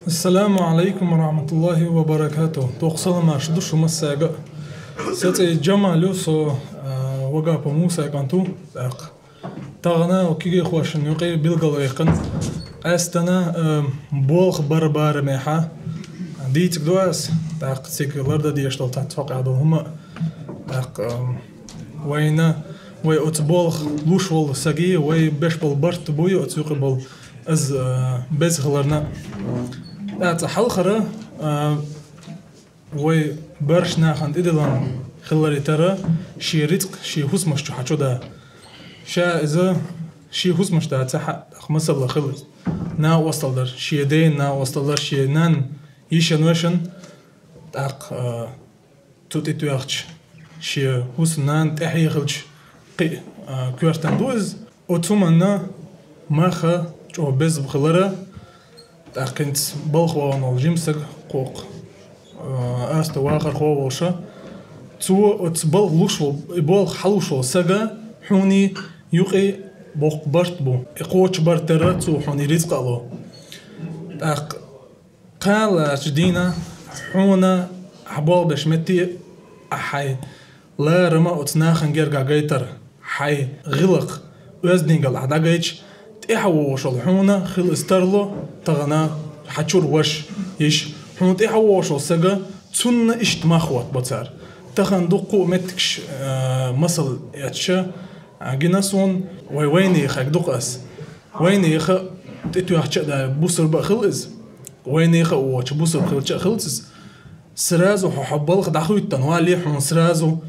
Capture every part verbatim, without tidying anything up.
Ассаламу алейкум ва рахматуллахи ва баракату. Тохсаламаш душу массага. Сацай Джамалю со, а, Вагапа Муса канту. Так. Тагана окиге хвашин юкъе билгал вехкан. Астана, а, болх барбар меха. Дицик дуас. Так, цик ларда диештал тат фака дол хума. Так, а, вайна, вай оц болх луш вол саги, вай беш бол барт буй оц юкъе бол. Аз, а, без хыларна. Аца халхара, а, вай барш нахан идилан хылари тара, ши рицк, ши хусмаш чу хачуда. Ша иза ши хусмаш да ца ха, ах масала хыл. На осталдар, ши дей, на осталдар, ши нан, ишан вешан. Так, а, цу тӀе тоьхча, шен хӀусамнана тӀехьа ехилча кхин а, а, коьртан ду иза. Оцу хӀуманна маха чӀогӀа беза хилара, тӀаккхинца балха вахана волу жима саг кхокху, а, аста вахархо а волуша. Цо оцу балха луш волу, и болх хьалуш волу сага хьуний юкъе боккха барт бу. И кхочу бартара цо хьуний рицкъа а ло. ТӀаккха Кхаллачу дийнахь хьуна ахь болх беш метте ахь хьайн ларама оцу нахана гергахь гайтар, хьайн гӀиллакх оьздангалла ахь дӀагайтча, тӀаьхьа вогӀуш волу хьуна хила иза тарло, тахана хьан чуьра ваша, йиша, хьуна тӀаьхьа вогӀуш волу сага, цунна иштта мах хӀоттабо цара. Тахана дуккха а меттигаш, а, масал эцча, а, гина суна, вай вайнехан дукха ас. Вайнехан тӀетоьхча а дай бусурба а хила иза. Вайнехан а воцуш бусурба хилча а хилац иза. Сразу хьо, хьо балха дӀахӀуьттан вале хьуна сразу,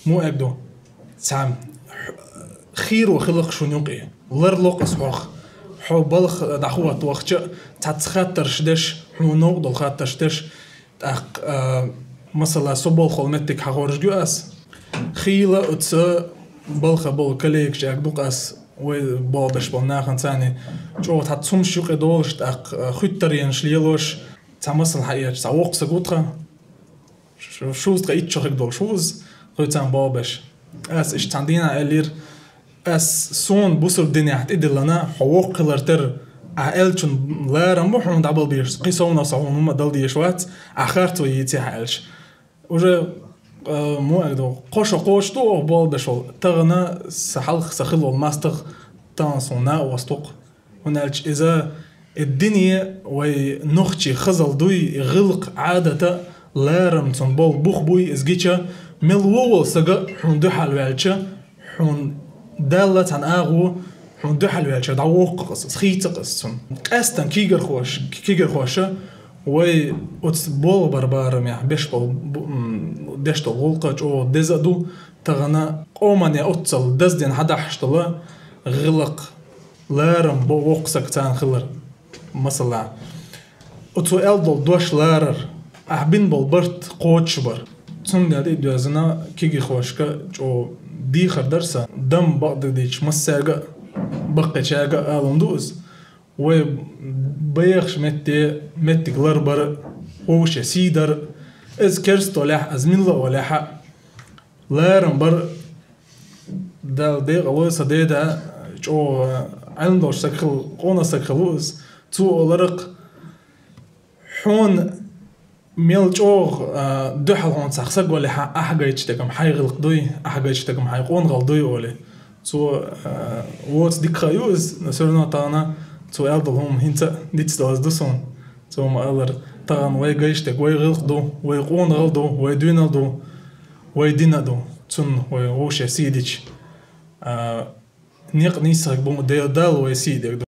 муьлхха ду. Цхьа хийро хиларх шуна юкъе. Ларло-кх ас хьох. Хьо балха дӀахӀотта вахча а, цхьацца хаттарш деш, хьуна новкъа долу хаттарш деш, тӀаккха, а, масала, со болх болу меттиг хьахоржуг ю ас. Хийла оцу балха болу коллегаш эгна ду-кх ас, вай болх беш болу нахана царний чӀогӀа цхьа цумаш юкъе долуш, тӀаккха, а, хуьттаренаш лелош, цхьа масала хьаэцча, цхьа воккха саг ву тхан. Шу-, шуьза тхан итт шо хиг долуш ву иза, кхуьйцарна болх беш. Ас иштта цхьана дийнахь аьллера, ас суна бусурба динехь тӀедиллина, хьо воккха хилар тера, ахь аьллачун ларам бу хьуна дӀабала безаш, кхин совнаха со хьуна хӀумма а дала дезаш вац, ахь харцо йийци хьан аьлча. Уже, а, муьлхха ду, кхо шо кхочуш ду оха болх беш волу, тахана сан хьалха сан хила волу мастагӀа тахана суна накъост ву-кх. ХӀунда аьлча иза, и дине вай нохчий хазалла дуй, и гӀиллакх, Ӏадата, ларам цунна болу бух буй иза гича, мел вон волу сага хьуна дуьхьал ваьлча, хьуна Далла цхьана агӀо, хьуна дуьхьал ваьлча дӀавоккху-кх ас, хийца-кх ас цунна. Къаьстина кегийрхош-, кегийрхоша вай оцу болх бар барамехь беш болу бу-, м, деш долу гӀуллакх чӀогӀа деза а ду, тахана къоман я оццул даздина хьадахьаш долу гӀиллакх, ларам бо воккха саг царна хилар. Масала, оцо аьлла долу дош ларар, ахь бина болу барт кхочуш бар. Цундела тӀе а доьзна кегийрхошка чӀогӀа дехар дара сан, дам бакъдерг дийцича массаьрга а, баккхийчаьрга а алун ду иза. Вай бехаш метте меттиг ларбар а, вовше сий дар а, иза керста олехь а, иза милла олехь а, ларам бар а, Дала декъалой сан деда, чӀогӀа Ӏилма долуш саг хила, къона саг хила ву иза. Цо оларах, хьуна мел чӀогӀа, а, дуьхьал хьуна цхьа саг валехьа, ахь гайташ дегам хьайн гӀиллакх дуй, ахь гайташ дегам хьайн къона гӀала дуй олий. Цо, а, воцу дика ха ю иза, но всё равно тахана цо аьлла долу хӀума хӀинца а дицдалаза ду суна. Цо ма-аллара, тахана вай гайташ дерг вай гӀиллакх ду, вай къона гӀала ду, вай доьналла ду, вай дин а ду, цунна вай вовше сий дича. А, некъ нийсагӀа бу ма Дела Дала вай сий дерг ду.